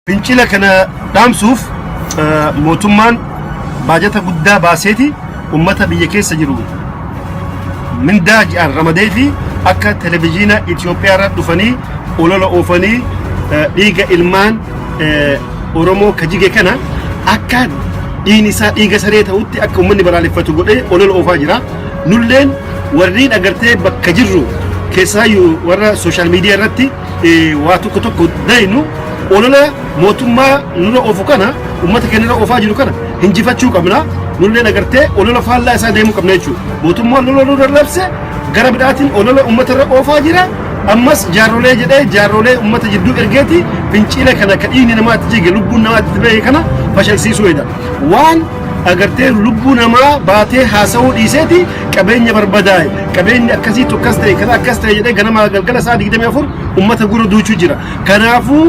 Fincila kana dhaamsuuf mootummaan baajata guddaa baaseeti ummata biyya keessa jiru mindaa ji'aan ramadee fi akka televizyiina Itoophiyaa irra dhufanii olola oofanii dhiiga ilmaan Oromoo ka jige kana akka dhiigni isaa dhiiga saree ta'utti akka uummanni balaaleffatu godhee olola oofaa jira. Nulleen warriin agartee bakka jirru keessaayyuu warra sooshaal miidiyaa irratti waa tokko tokko daynu olola mootummaa nurra oofu kana uummata keenya irra oofaa jiru kana hinjifachuu qabna. Nulleen agartee olola faallaa isaa deemuu qabna jechuudha. Mootummaan lola nurra labse gara biraatiin olola uummata irra oofaa jira. Ammas jaarrolee jedhee jaarrolee uummata jidduu ergeeti fincila kana ka dhiigni namaatti jige lubbuun namaatti bahe kana fashalsiisuu hedha. Waan agartee lubbuu namaa baatee haasa'uu dhiiseeti qabeenya barbadaa'e qabeenyi akkasiitu akkas ta'e kana akkas ta'e jedhee ganamaa galgala sa'a 24 uummata gurra duuchuu jira. Kanaafuu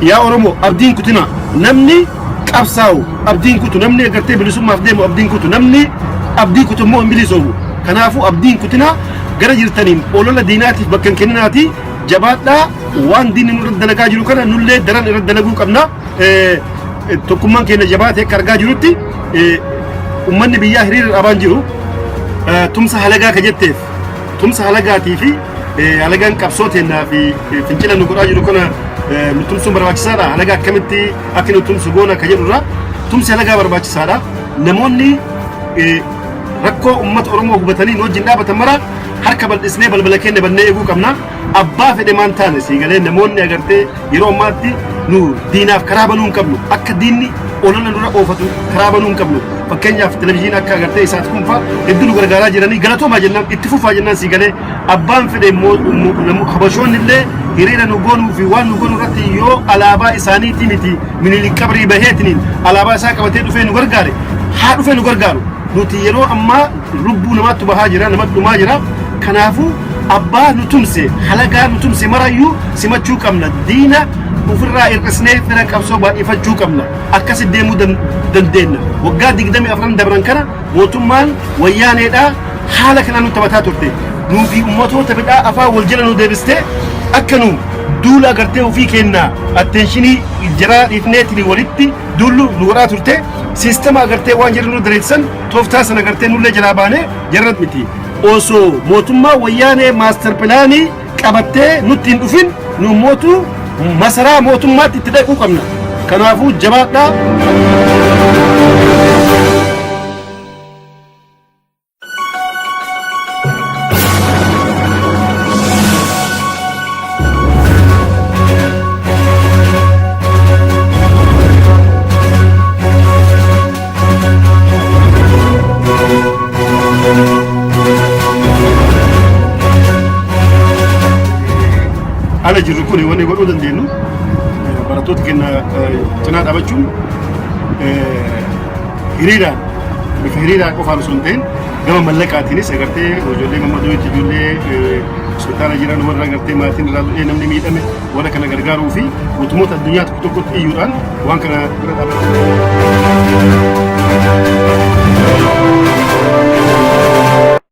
yaa Oromoo abdiin kutina namni qabsaa'u abdiin kutu namni agartee bilisummaaf deemu abdiin kutu namni abdii kutu immoo hin bilisoomu. Kanaafuu abdiin kutina gara jirtaniin olola diinaatiif bakka hin kenninaatii jabaadhaa waan diinni nurra dalagaa jiru kana nullee daran irra dalaguu qabna. Tokkummaan keenya jabaatee akka argaa jirutti uummanni biyyaa hiriira dhabaan jiru tumsa halagaa ka jetteef tumsa halagaatii fi halagaan qabsoo teennaa fi fincila nu godhaa jiru kana nu tumsuun barbaachisaadha. Halagaa akkamitti akka nu tumsu goona ka jedhurra tumsi halagaa barbaachisaadha. Namoonni rakkoo uummata Oromoo hubatanii nu wajjin dhaabatan mara harka bal'isnee balbala keenya bannee eeguu qabna. Abbaa fedhe maan taane sii galee namoonni agartee yeroo ammaatti nu diinaaf karaa banuu hin qabnu. Akka diinni olola nurra oofatu karaa banuu hin qabnu. Fakkeenyaaf televizyiin akka agartee isaat kunfaa hedduu nu gargaaraa jiranii galatoomaa jennaan itti fufaa jennaan sii galee abbaan fedhe immoo habashoonni illee hiriira nu goonuu fi waan nu goonuu irratti yoo alaabaa isaaniitii miti Minilik qabrii baheetiniin alaabaa isaa qabatee dhufee nu gargaare haa dhufee nu gargaaru. Nuti yeroo ammaa lubbuu namaatti bahaa jira namatti dhumaa jira. Kanaafuu abbaa nu tumse halagaa nu tumse marayyuu simachuu qabna. Diina ofirraa hir'isnee fira qabsoo baay'ifachuu qabna. Akkasi deemuu dandeenya. Waggaa 24 dabran kana mootummaan wayyaaneedhaa haala kanaan nu taphataa turte. Nuu fi ummatoota bidhaa afaan wal jala nu deebistee akka nu duula agartee ofii keenna attenshinii jaraa dhiifneetiin walitti duullu nu godhaa turte. Siistama agartee waan jarri nu dareessan tooftaa sana agartee nullee jalaa baanee jarra miti. Osoo mootummaa wayyaanee maastar pilaanii qabattee nutti hin dhufin nu mootu masaraa mootummaatti itti dhaquu qabna. Kanaafuu jabaadhaa. Ala jirru kun wanni godhuu dandeenyu barattoota keenya cinaa dhaabachuun hiriiraan bifa hiriiraa qofaan osoo hin ta'in gama mallaqaatiinis agartee ijoollee mammadootti ijoollee hospitaala jiran warra agartee maatiin irraa du'ee namni miidhame warra kana gargaaruu fi mootummoota addunyaa tokko tokkotti iyyuudhaan waan kana bira dhaabbachuu.